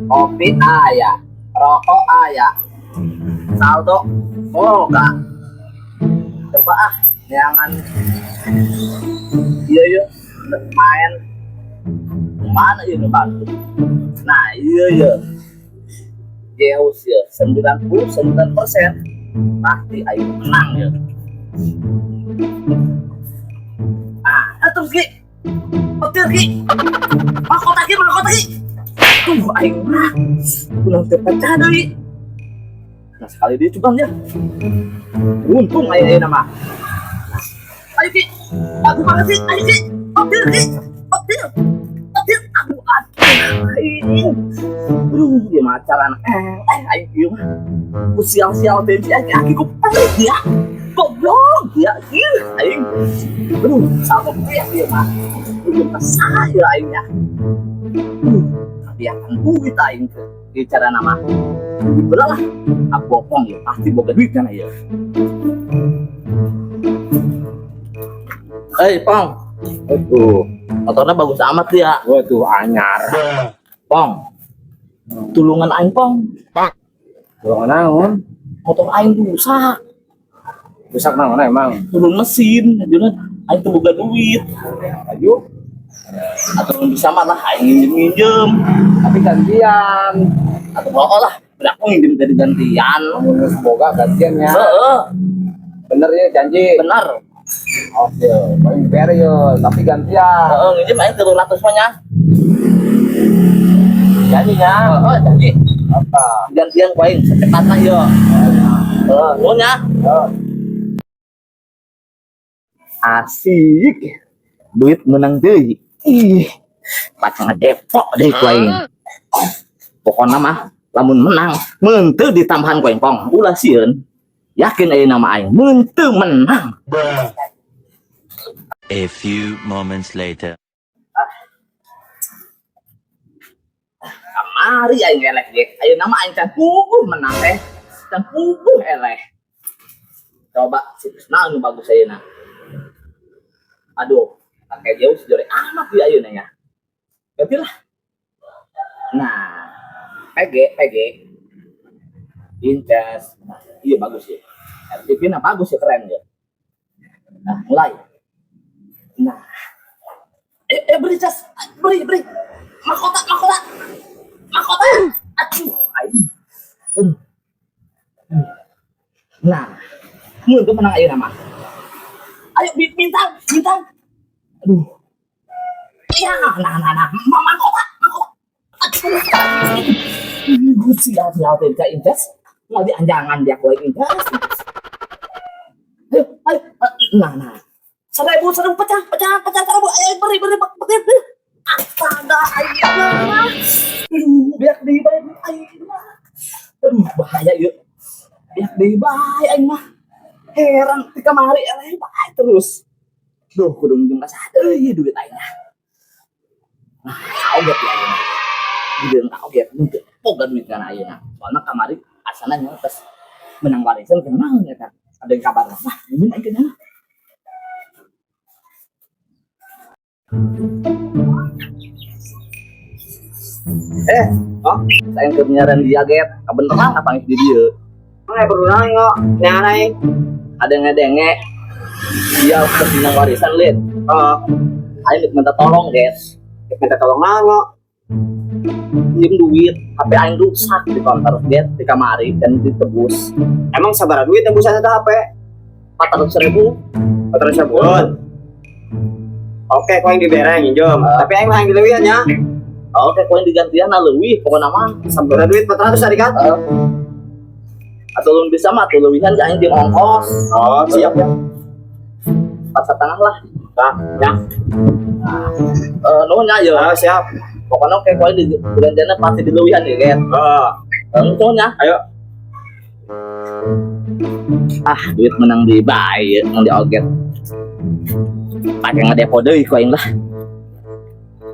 Kopi aya, rokok aya, saldo boga. Coba ah, neangan iya iya main mana ini bantu. Nah, iya iya. Zeus ya, 99% pasti ayo menang ya. Ah, terus Ki. Petir Ki. Mahkota Ki, mahkota Ki. Tuh, aing mah. Ulah teu pecah deui. Nah, sekali dia coba ya. Untung aing ayeuna mah. Ayo Ki. Bagus banget sih. Ayo Ki. Petir Ki. Petir. Petir. Aduh, aduh. Aing. Aduh, gimana carana? Aing ieu mah. Ku sial-sial teh si aing aki ku pelit ya. Goblok ya. Ih, aing. Aduh, sama ya ieu mah. Belum kesah ya aingnya. Biarkan duit aing teh. Ieu cara nama. Duit belah lah. Ah, bopong ya, pasti boga duit kan ya. Eh, Pong. Aduh, Motornya bagus amat dia. waduh anyar. Pong. Tulungan aing, Pong. Tulungan naon? Motor aing rusak. Rusak naon emang? Turun mesin, jadi aing tuh boga duit. Ayo, Atau bisa mah lah aing nginjem-nginjem. tapi gantian. Atau oh lah, berapa nginjem dari gantian. Amun geus boga gantiannya. Heeh, Bener ya janji. Benar. Oke, paling fair yo, tapi gantian. Heeh, nginjem aing 300 mah nya. Janjinya. Heeh, janji. Apa? Gantian ku aing secepatnya yo. Heeh, nuhun ya. Heeh. Asik. Duit menang deui. Ih, pacang depok deh ku aing. Pokokna mah lamun menang, meun teu ditambahan ku aing, Pong. Ulah sieun. Yakin ayeuna mah aing meun teu menang. A few moments later. Kamari aing eleh ge. Ayeuna mah aing can puguh menang teh. Can puguh eleh. Coba situs naon nu bagus ayeuna. Aduh, pakai jauh sejore amat di ayeuna nya. Gantilah. Nah, PG, PG. Inces. Nah, iya bagus ya. RTV na bagus ya, keren ya. Nah, mulai. Nah. Beri cas, beri, beri. Mahkota, mahkota. Mahkota. Aduh, aing. Aduh. Nah, mun teu menang ayeuna mah. Ayo bintang, bintang. Aduh. Ya, nah, nah, nah. Mahkota, mahkota. Aduh. Sial, sial teh ka Inces. Mau dianjangan dia ku aing Inces. Ayo, ayo. Nah, nah. 1000, 1000 pecah, pecah, pecah 1000. Ayo, beri, beri, beri, beri. Astaga, aing mah. Aduh, biar deui bae aing mah. Aduh, bahaya ieu. Biar deui bae aing mah. Heran ti kamari eleh bae terus. Duh, kudu minjem ka saha deui duit aing mah. Nah, oget ya ayeuna. Gideun ka oget henteu boga duit kana ayeuna. Soalna kamari asana nya tos menang warisan kumaha naon eta. Ada yang kabar lah, minjem aing kana. Oh, saya keur nyaran dia get, kabeneran apa geus di dieu. Emang perlu nanya, neangan aing. Ada yang ngedenge. Dia harus menang warisan, Lin. Oh, Aing minta tolong, guys. Minta tolong nanya. Pinjem duit, HP aing rusak di konter, get, di kamari dan ditebus. Emang sabar duit tebusan itu HP? 400.000. 400 ribuan. Oke, kau yang dibereng, minjem. Tapi aing mah yang dileuwihan ya. Oke, kau yang digantian lah leuwih, pokoknya mah. Sabar duit 400 tadi kan? Atau lu bisa mah, atau leuwihan aing jeung ongkos. Oh, siap ya. 4,5 lah. Nah, ya. Nuhun ya, ya. Ah, siap. Pokoknya oke, kau yang digantiannya pasti dileuwihan ya, Ken. Oh, Nuhun ya. Ayo. Ah, duit menang di bae, menang di oget. Pakai ngedepo deui ku aing lah.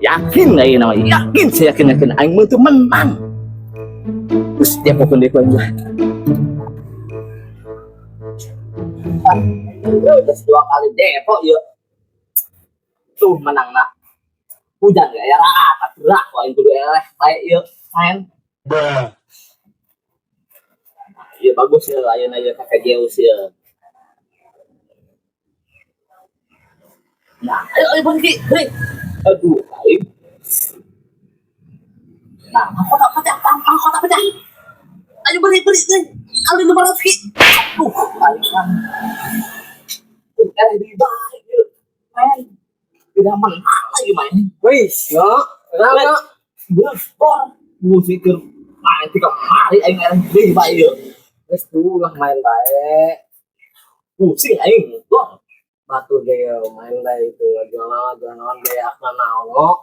Yakin aing nama, yakin, saya yakin, yakin aing mah teu menang. Terus depokeun deui ku aing lah. Ah, geus 2 kali depo ieu. Tuh menang na. Hujan ge aya rata gerak ku aing kudu eleh bae ieu main. Bruh. Iya, bagus ya, ayeuna ya kakek Zeus ya. Nah, ayo ayo beri, beri. Aduh, aing. Nah, mahkota pecah, mahkota pecah. Ayo beri, beri, beri. Kali 500 ki. Aduh, aing kan. Lebih baik, yuk. Main. Tidak menang lagi main. Wih, yo, kenapa? Bor, musik ke main tiga hari aing main lebih baik yuk. Wis tuh lah main baik. Pusing aing, bor. Batu ge main baik itu jualan jualan gaya aku naon.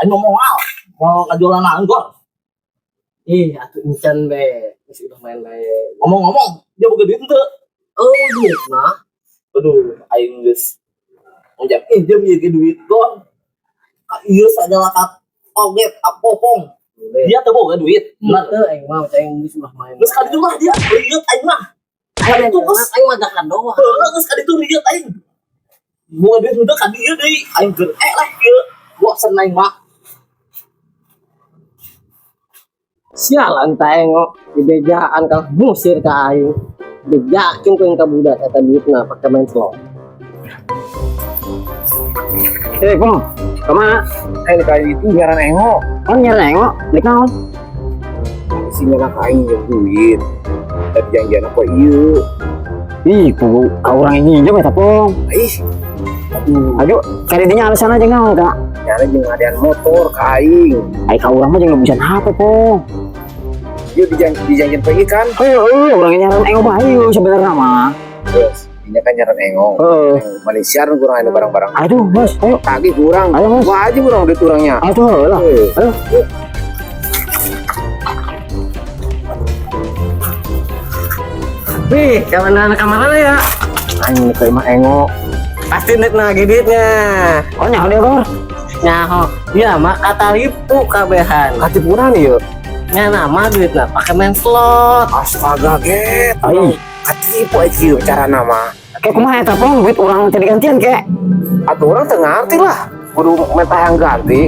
Aing ngomong al, mau ngajualan naon gor. Ih, atuh encan be. Wis udah main baik. Ngomong-ngomong, dia boga duit henteu? Oh, duit mah. Aduh, aing geus ngojak injem ieu ge duit gor. Ieu sagala ka oge apopong. Dia teu boga duit. Bener. Henteu aing mah aing geus ulah main. Geus kali itu mah dia rieut aing mah. Kali itu geus aing mah gak doang. Heeh, geus kali itu rieut aing. Boga duit henteu ka dieu deui. Aing keur lah ieu. Bosen aing mah. Sialan ta engok dibejaan kalah musir ka aing. Bejakeun ku yang ka budak eta duitna pake main slot. Eh, Pong, kemana? Eh, kali itu nyaran engok. Oh, nyaran engok, beli naon? Si nyaran aing yang duit. Tapi janjian apa ieu? Ih, pugu, kau orang ini juga eta, Pong. Ih. Aduh, Aduh, cari dinya alasan aja naon, Kak. nyaran jeung ngadean motor ka aing. Ai ka urang mah jeung bisa HP, Pong. Ieu dijanjian pergi kan? Ayo, orang nyaran engok mah ayo sebenarnya mah. Terus, ini kan nyaran engok. Heeh. Malaysia nu kurang anu barang-barang. Aduh, Bos, ayo. Tagih kurang. Ayo, Bos. Wah, aja kurang duit urangnya. Aduh, lah. Eh. Ayo. Wih, kawan kamar ya? Aing teh mah engok. Pasti net nagih duitnya. Oh, nyaho dia, Bor. Nyaho. Ya mah kata lipu kabehan. Katipuran ieu. Nya nama duitna pake main slot. Astaga, get. Ayo. Katipu aing kieu cara nama. Kayak kumaha eta, Pong, duit urang teh digantian kek. Atuh urang teu ngarti lah. Kudu minta yang ganti.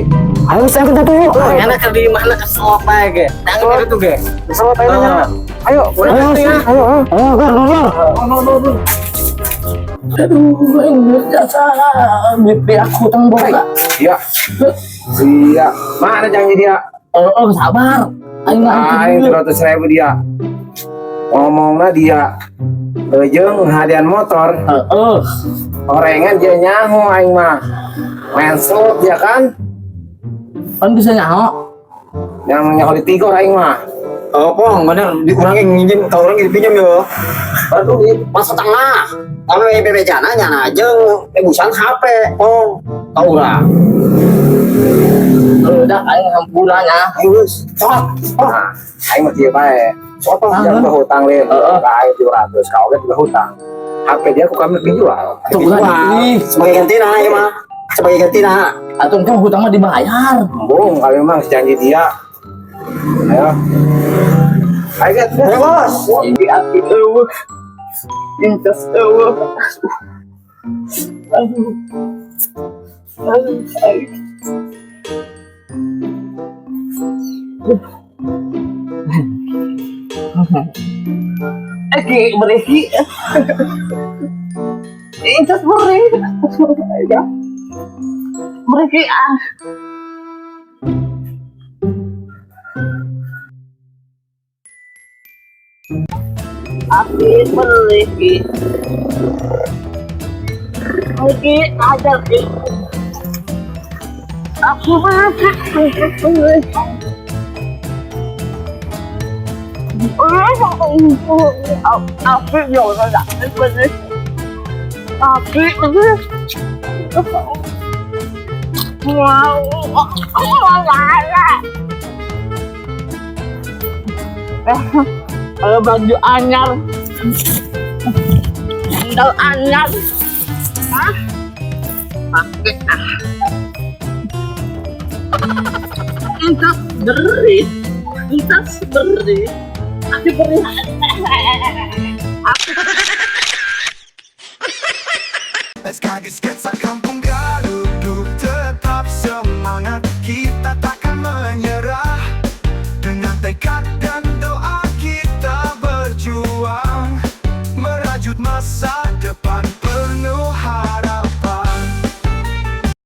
Ayo, saya kita tuh yuk. Oh, enak ke di mana ke slot aja ge. Jangan itu ge. Slot aja nya. Ayo, urang Ayo, ganti ya. Ayo, ayo. Ayo, Gor, Gor, Gor. Aduh, aing geus jasa mimpi aku tang boga. Iya. Iya. Mana janji dia? Oh, sabar. Aing mah Aing 300.000 dia. Ngomongna dia. Jeung hadian motor. Heeh. Orengan dia nyaho aing mah. Main slot dia kan. Kan bisa nyaho. Yang nyaho di tigor aing mah. Oh, Pong, bener, dikurangin nginjem, kau orang dipinjam yo. Baru pas setengah. Kalau bebejana nyana jeung tebusan HP, Pong. Kau urang. Udah aing hampura nya. Ayo, geus. Sok. Nah, aing mah kieu bae. Sok, Pong. Yang berhutang lain, Heeh. ka aing 700, ka oge juga hutang. HP dia ku kami dijual. Tuh ulah ih. Sebagai gantina ya mah. Sebagai gantina. Atuh kan hutang mah dibayar. Embung kami memang janji dia. Ayo. Ayo, get. Ayo, Bos. Ini aki eueuh. Inces eueuh. Aduh. Aduh, aing. Ki, beri ki. Inces beri. Ya. Beri ki ah. Aki beri ki. Ki, ajar ki. Aku beri. Aku beri. Aku beri. Kalau baju anyar, sandal anyar, ah, pakai ah. Entas beri, entas beri, aku beri. SKG Sketsa Kampung Galudu. Tetap semangat, kita takkan menyerah. Dengan tekad masa depan.